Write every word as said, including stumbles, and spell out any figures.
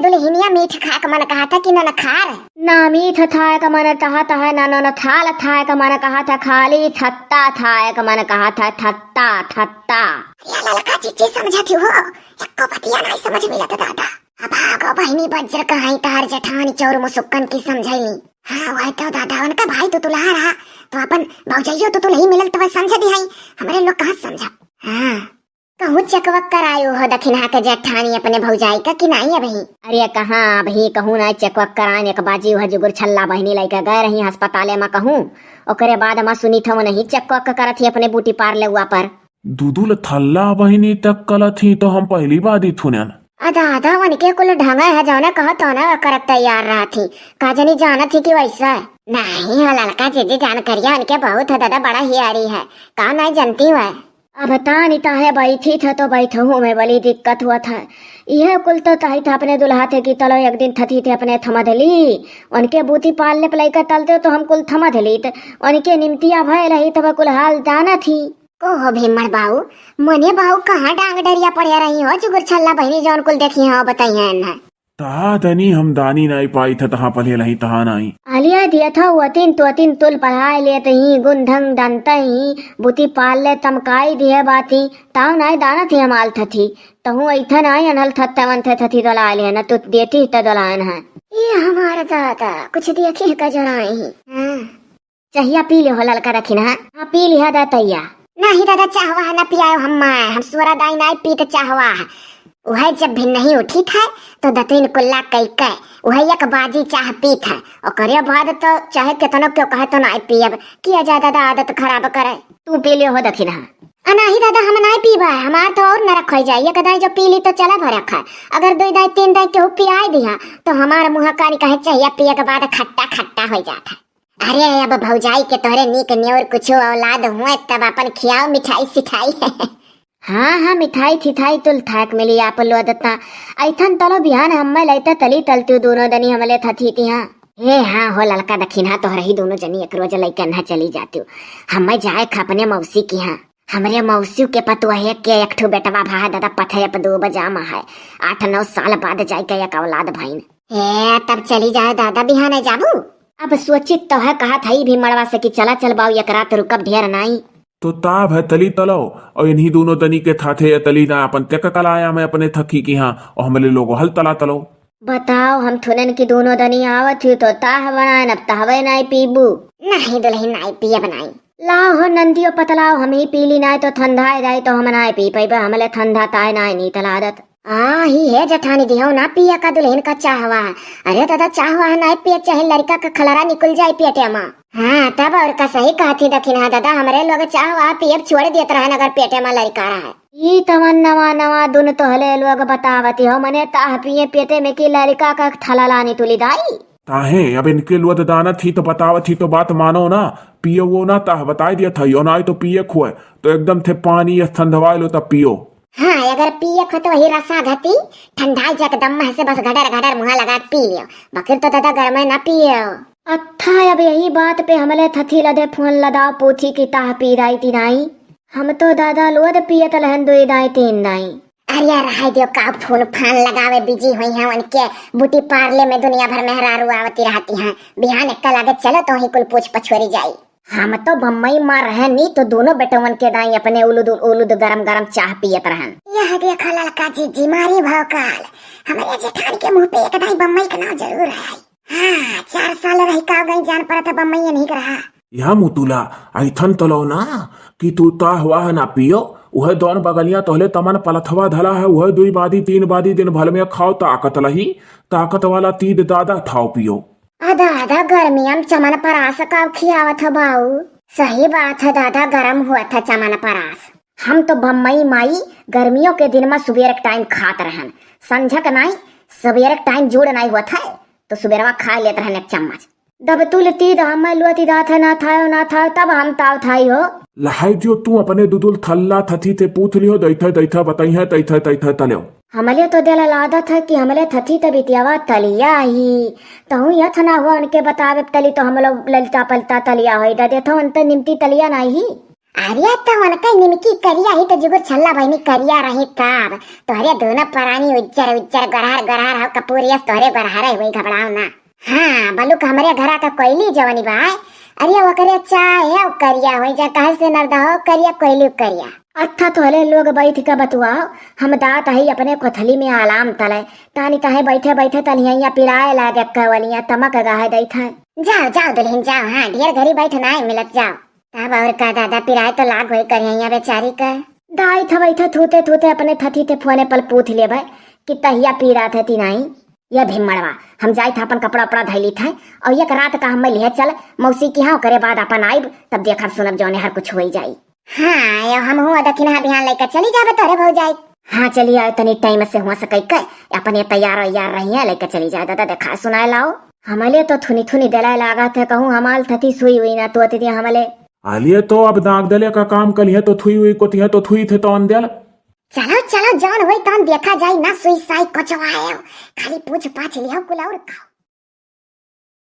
दुलहिनिया मीठ खाए क मन कहत है कि ननखार? ना मीठ थाए क मन कहत है, ना ननथाल थाए क मन कहत है, खाली थत्ता थाए क मन कहत है, थत्ता, थत्ता। या ललका चीची समझत हो, एको बतिया नाहीं समझ मिलत दादा। अब आगो बहिनी बज्र कहाई तहार जेठानी चौर मुसुक्कन की समझैली। हाँ, वह तो दादा, उनका भाई तो दुल्हा रहा, तो अपन भौजाइयो तो दुल्ही मिलल तो वह समझ दिहाई, हमरे लोग कहाँ समझब? हाँ, कहूँ चेकवक करायो हो दखिनहा के जेठानी अपने भौजाई का कि नाहीं अबही? अरे कहाँ अबही, कहूँ नाहीं चेकवक कराइन, एक बाजी वह जुगुर छल्ला बहिनी लइके गए रही अस्पताले मा कहूँ, ओकरे बाद मा सुनी था वो नहीं चेकवक करत ही अपने बूटी पार ले हुआ पर। दुदुल थल्ला बहिनी तक कलत ही तो हम पहली बार ही थुनन। अदा, अदा, उनके कुल ढंगे है, जौने कहो तौने वो करत तैयार रहत ही। का जनी जानत ही कि वैसा है। नहीं हो ललका जीजी, जानकारिया उनके बहुत है दादा, बड़ा हियारी है। का नाहीं जानती हुआ? अब तानी ताहे बैठी था तो बैठहू में बड़ी दिक्कत हुआ था। यह कुल तो ताही था अपने दुल्हा थे कि तलो एक दिन थथी थे अपने थमधली। उनके बूती पाल ले पलाई का तलते तो हम कुल थमधली। त उनके निमतिया भय रही तब कुल हाल जानत ही। ओहो भीमड़ बाऊ, मने बाऊ कहाँ डांग डरिया पड़े रही हो, जुगुर छल्ला बहिनी जौन कुल देखी हो बताई है ना। तहा दनी हम दानी नाई पाई था, तहा पले लही तहा नाई। आलिया दिया था वतिन तोतिन तुल पढ़ाए लेत ही, गुन ढंग दंत ही, बुती पाल ले तमकाई दिए बाती, ताव नाई दाना थी हमाल थथी, तहु ऐथा नाई अनल थत्ते वन थे थथी दला आलिया न तु देती त दलायन है। ये हमार दादा, कुछ देखी का जनाई ही। हाँ। चहिया पी ले हो ललका दखिनहा। हाँ, पी लिहा दा तैया। नाही दादा, चाहवा है ना पियायो हम, हम सोरा दाई नाई पीत चाहवा है। उहे जब भी नहीं उठी था, तो दतुइन कुल्ला कई के, उहे एक बाजी चाह पीत है। ओकरे बाद तो चाहे केतनो क्यों कहे तो नाई पियब। किया जा दादा आदत खराब करे। तू पी ले हो दखिनहा। आ नाही दादा, हम नाई पीबा, हमार तो और नरक हो जाए। एक दाई जो पी ली तो चला भरक है, अगर दो दाई तीन दाई केहू पियाई दिहा, तो हमार मुँह कानी कहे चहिया पिए के बाद खट्टा खट्टा हो जात है। अरे, अब भौजाई के तोहरे नीक नेउर कुछो औलाद हुए, तब अपन खियाओ मिठाई सिठाई। हाँ, हाँ, मिठाई थिठाई तुल थाक मिली आप लो दत्ता। ऐथन तलो बिहान हम्मे लैता तली तलतू दोनों दनी हमले थथी तिहाँ। हे हाँ हो ललका दखिनहा, तोहरे ही दोनों जनी एक रोज लैके अन्हा चली जातू। हम्मे जाए खा अपने मौसी किहाँ। हमरे मौसी के पतोहे के एक ठो बेटवा भा है दादा, पथरे पे दो बजा मा है। आठ नौ साल बाद जाइके एक औलाद भइन। ए, तब चली जाए दादा, बिहाने जाबू? अब सोचित तो है, कहत है भी मड़वा से कि चला चल बाऊ, एक रात रुकब ढेर नाई। तो ताभ है तली तलो, और इन्हीं दोनों दनी के थाथे या तली ना अपन तेक कलाया में अपने थकी किहाँ, और हमले लोगो हल तला तलो। बताओ, हम थुनन की दोनों दनी आवत हुई तो ताह बनाए, अब तहवे नाई पीबू। नहीं दुलही, नाई पियब नाई। लाओ हो नंदियो पतलाओ, हम ही पी ली नाई तो ठंडा है जाए तो हम नाई पी पैबे, हमले ठंडा ताय नाई नीतल आदत। आ, ही है जेठानी दिहो ना पिया का दुलहिन का चाहवा है। अरे दादा, चाहवा है ना पिए, चाहे लड़का का खलरा निकल जाए पेटे मा। हाँ, तब और का सही कहती दखिनहा दादा, हमरे लोग चाहवा पियब छोड़ देत रहन अगर पेटे मा लड़का रहे। ई तमन नवा नवा दुन तोहले लोग बतावती हो, मने ताह पिए पेटे में की लड़का का थलाला नितुली दाई। ताहे, अब इनके लोग दानत ही तो बतावत ही तो बात मानो ना, पियो वो ना ताह बताई दिया था, यो ना तो पिए खोए, तो एकदम थे पानी या ठंडवाए लो तब पियो। हाँ, अगर पिए खो तो वही रसा घती, ठंडाई जा एकदम मह से बस घडर घडर मुहा लगा के पी लियो। बकिर तो दादा गरमे ना पियो। अच्छा, अब यही बात पे हमले थथी लदे फोन लदाओ पूछी कि ताह पी दाई ती नाई। हम तो दादा लोद पियत लहन दुई दाई तीन दाई। अरे यार, रहाई दियो, का फोन फान लगावे बिजी हुई हैं, उनके बूटी पार्ले में दुनिया भर मेहरारू आवती रहती हैं। बिहान एक्का लागे चलो तो ही कुल पूछ पछोरी जाई। हम तो बम्बई मा रहनी तो दोनों बेटवन के दाई अपने उलुद उलुद गरम गरम चाह पियत रहन। यह देखा ललका जीजी मारी भौकाल, हमरे जेठान के मुंह पे एक दाई बम्बई का नाम जरूर है। हाँ, चार साल रही का गई जान पड़ा था बम्बई नहीं रहा। या मुतुला, ऐथन तलो ना कि तू ताह वाह ना पियो, उहे दौन बगलिया तोहले तमन पलथवा धला है, उहे दुई बादी तीन बादी दिन भर में खाओ ताकत लही, ताकत वाला तीद दादा ठाओ पियो। आधा आधा गर्मिया में चमन परास का खियावत हो बाऊ। सही बात है दादा, गरम हुआ था चमन परास। हम तो बम्बई माई गर्मियों के दिन में सुबेर के टाइम खात रहन, संझक नाई सुबेर के टाइम जोड़ नाई हुआ था तो सुबेरवा खा लेत रहन एक चम्मच। दब तुल तीद हम्मे लोती दाथे ना थायो ना थायो तब हम ताव थाई हो। लहाई दियो तू अपने दुदुल थल्ला थथी ते पूछ लियो, दैथे दैथे बताई है, तैथे तैथे तल्यो। हमले तो दिल आदत है कि हमले थथी ते बितियावा तलिया ही। तहु यथ ना हुआ उनके बतावे तली तो हमलो ललिता पलता तलिया होई दा देथो उनते निमती तलिया नाही ही। अरे तो उनका निमकी करिया ही तो जुगुर छल्ला बहिनी करिया रही तब। तोहरे दोनों परानी उज्जर उज्जर गरहर गरहर हो कपूरियस तोहरे गरहरे हुई घबराओ ना। हाँ, बलुक हमरे घरा का कोयली जवनी बा, अरे ओकरे चाहे करिया होई जा, कहे से नरदा हो करिया कोयली करिया। अच्छा तोहरे लोग बैठ के बतुआओ, हम दात हई अपने कोथली में आलाम तले, तानी तहे बैठे बैठे तलिया पिराए लागे कवलिया तमक गाहे दैत है। जाओ जाओ दुल्हन जाओ, हाँ ढेर घरी बैठ नाई मिलत जाओ। तब और का दादा पिराए तो लाग होई करिया बेचारी का। दाई थवई थे थूते थूते अपने थथी थे फोने पल पूछ लेबे कि तहिया पीरा थे ती नाई। ये भीमड़वा, हम जाई था अपन कपड़ा उपड़ा धई ली थे और एक रात का हमें लिहे चल मौसी की हाँ, ओकरे बाद अपन आइब, तब देखब सुनब जौने हर कुछ होई जाई। हाँ, यो हम हूँ दखिनहा बिहान लेकर चली जाबे तोरे भौजाई। हाँ चली आए तनी टाइम से हुआ सकै के, अपन ये तैयार वैयार रही है लेकर चली जाए दादा देखा सुनाए लाओ। हमले तो थुनी थुनी देलाए लागा थे कहूँ हमाल थती सुई हुई ना तो थी हमले। आलिए तो अब दाग देले का काम कलिए तो थुई हुई कोतिए तो थुई थे तो अंदेल। चलो चलो जौन होई तौन देखा जाई ना सुई साई कोचवाए, खाली पूछ पाछ लियो कुल और खाओ।